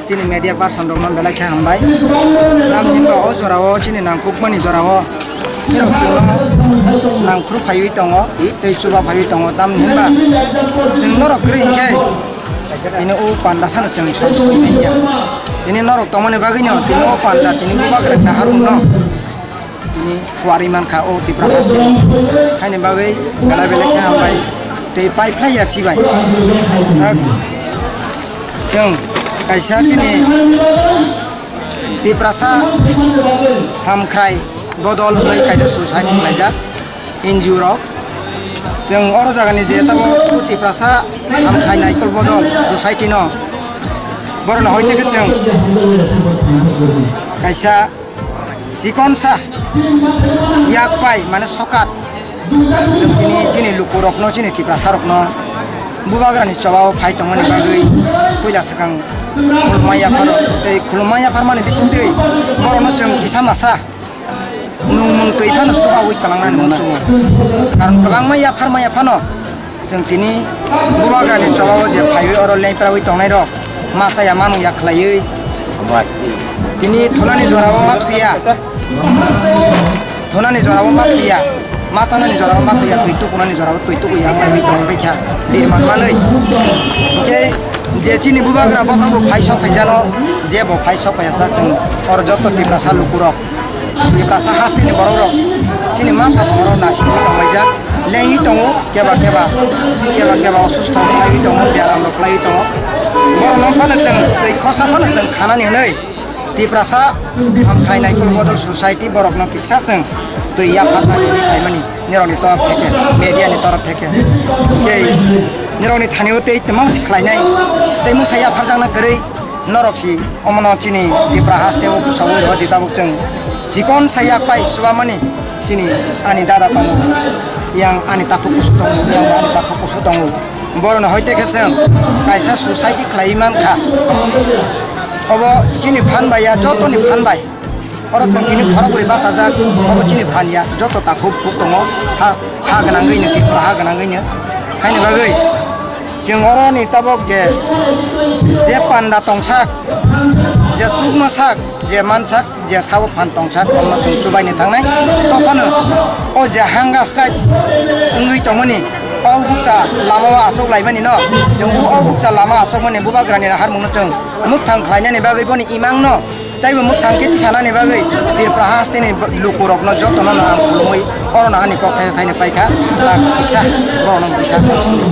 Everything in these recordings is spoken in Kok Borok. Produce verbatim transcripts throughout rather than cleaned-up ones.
Chini media person rokno belai khe hambai. Tamni hwnba o jorao chini nangkukmani jorao nirok chwngno nangkhru phaiwi tongo, tei chuba phaiwi tongo. Tamni hwnba chwng norok kwrwi hinkhe tini o panda sano chwng somsini manya. Tini norok tongmani bagwino tini o panda tini bubagra naharmungno tini phuarwi mankha o Tipra haste. Haini bagwi belai belai khe hambai tei pai phlai ya sibai. Dak chwng kaisa chini Tiprasa Hamkhrai Bodol hwnwi kaisa society khlaijak, N G O rok. Chwng oro jagani je tabuk Tiprasa Hamkhrai Naikol Bodol society no borokno hoite khe chwng kaisa chikonsa yak pai mane sokat. Chwng tini chini lukurokno, chini Tiprasarokno bubagrani chobao phai tongmani bagwi puila swkang khulumma yapharo tei khulumma yapharmani bisingtwi borokno chwng kisa masa nungmung twi phano chubaui kwlangnani muchungo. Karon kwbangma yapharma yaphano chwng tini bubagrani chobao je phaiwi oro lempraui tongnairok masa ya manung ya khlaiwi tini thunani jorao ma thuya. Thunani jorao ma thuya, ma chanani jorao ma thuya, twi tukunani jorao twi tuku yang lai tong bai kha, birman manwi. Hwnkhe je chini bubagra bophro bo phai sok phaijano, je bo phai sok phaijasa chwng oro joto Tiprasa lukurok, Tiprasa hasteni borokrok chini ma phasamarok nasigwi tongbaijak, lengwi tongo, keba keba, keba keba osustho khlaiwi tongo, biaramrok khlaiwi tongo. Borokno phano chwng twi khosa phano chwng khanani hwnwi Tiprasa Hamkhrai Naikol Bodol Society borokno kisa chwng twi yapharnani hinwi phaimani nirokni torop theke, media ni torop theke. Hwnkhe nirokni thani o tei tei mangsi khlainai, tei mungsa yapharjakna kwrwi norok si omono chini Tipra haste o bwsagwi rw di tabuk chwng chikon sa yak pai chubamani chini ani dada tongo, yang ani takhuk kusu tongo, yang ani takhuk kusu tongo. Borokno hoite khe chwng kaisa society khlaiwi mankha. Obo chini phan bai ya, jotoni phan bai. Oro chwng tini khorokbrwi bachajak, obo chini phan ya, joto takhuk buk tongo, ha, ha gwnangwino, Tripura ha gwnangwino. Haini bagwi chwng oroni tabok je, je panda tongsak, je chuknosak, je mansak, je sabo phan tongsak, omono chwng chubaini thangnai. Tophano o je hanga strike wngwi tongmani, o bukcha lama o achuk laimani no, chwng o bukcha lama achukmani bubagrani naharmungno chwng mwkthang khlainani bagwi boni imangno teibo mwkthang khe tisanani bagwi Tripura hasteni lukurokno jotono no ang khulumwi orono ani kok thaisa thaini paikha, tak kisa borokno kisa kok sini.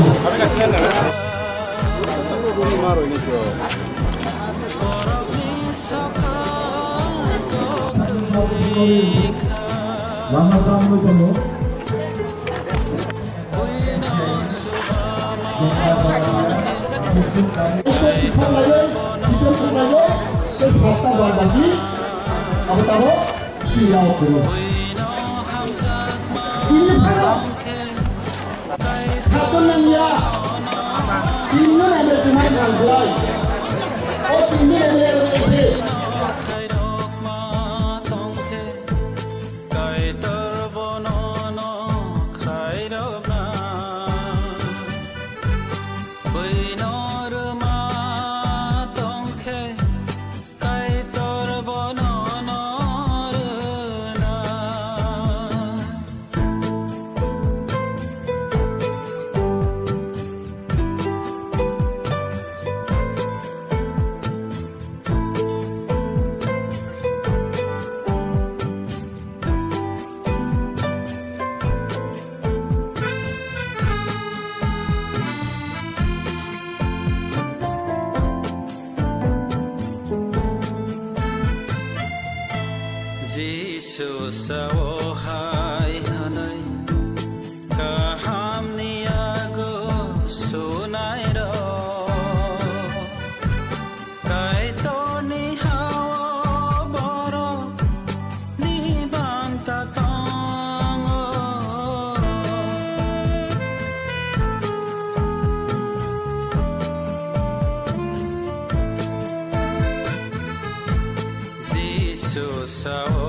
Kaitor bono no khairokna, buino rwma tongkhe, Kaitor bono no rwna. Jisu sao hai hwnwi, kahamni yago sunairok, Kaitorni ha-o borokni banta tongo. Jisu sao